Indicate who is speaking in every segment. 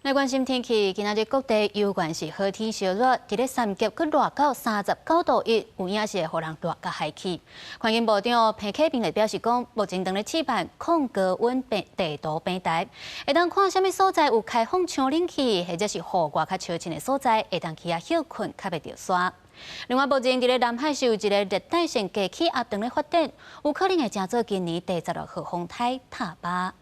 Speaker 1: 來關心天氣，今仔日各地猶原是好天燒熱，佇咧三峽閣熱到39.1度，有影是會予人熱甲害去。環境部長彭啟明就表示講，目前正咧試辦抗高溫地圖平台，會當看啥物所在有開放窗冷氣，或者是戶外較相凊的所在，會當去遐歇睏，較袂著沙。另外，目前佇咧南海是有一個熱帶性低氣壓正咧發展，有可能會成做今年第16號風颱塔巴。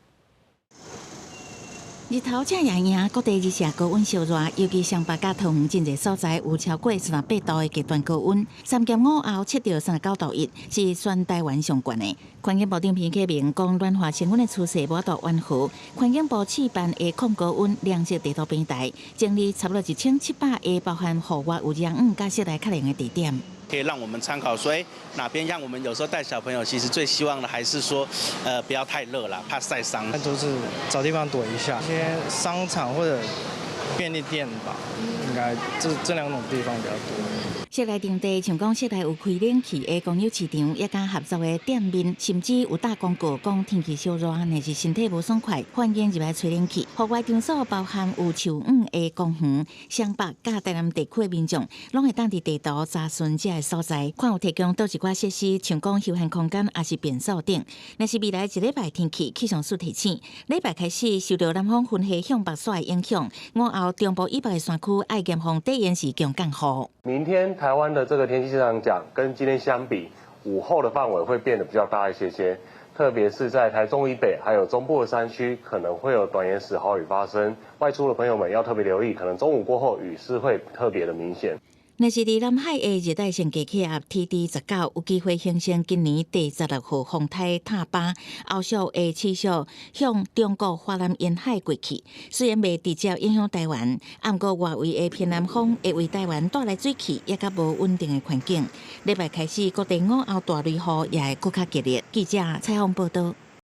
Speaker 2: 日頭正炎炎，各地日射高溫燒熱，尤其雙北佮桃園真濟所在有超過38度的極端高溫。三峽午後測著39.1度，是全台灣上懸的。環境部長彭啟明講，暖化升溫的趨勢無法度緩和。環境部試辦的抗高溫量測地圖平台，整理差不多1700個包含戶外有涼椅佮室內較涼的地點。
Speaker 3: 可以讓我們參考，說，欸，哪邊像我們有時候帶小朋友，其實最希望的還是說，不要太熱了，怕曬傷。
Speaker 4: 那都是找地方躲一下，一些商場或者便利店吧，應該這兩種地方比較多。
Speaker 2: 室內場地像講室內有開冷氣的公有市場，也佮合作的店面，甚至有打廣告講天氣燒熱，若是身體無爽快，歡迎入來吹冷氣。戶外場所包含有樹蔭的公園，雙北佮台南地區的民眾，攏會當佇地圖查詢這个所在，看有提供佗一寡設施，像講休閒空間，抑是便所等。若是未來一禮拜天氣，氣象署提醒，禮拜開始受著南方雲系向北徙的影響，午後中部以北的山區愛嚴防短延時強降雨。
Speaker 5: 明天台灣的這個天氣上講，跟今天相比，午後的範圍會變得比較大一些些，特別是在台中以北還有中部的山區，可能會有短延時豪雨發生。外出的朋友們要特別留意，可能中午過後雨勢會特別的明顯。
Speaker 2: 若是佇南海的熱帶性低氣壓 TD 19有機會形成今年第16號風颱塔巴，後續會持續向中國華南沿海過去。雖然袂直接影響台灣，毋過外圍的偏南風會為台灣帶來水汽，也較無穩定的環境。禮拜開始，各地午後大雷雨也會閣較激烈。記者採訪報導。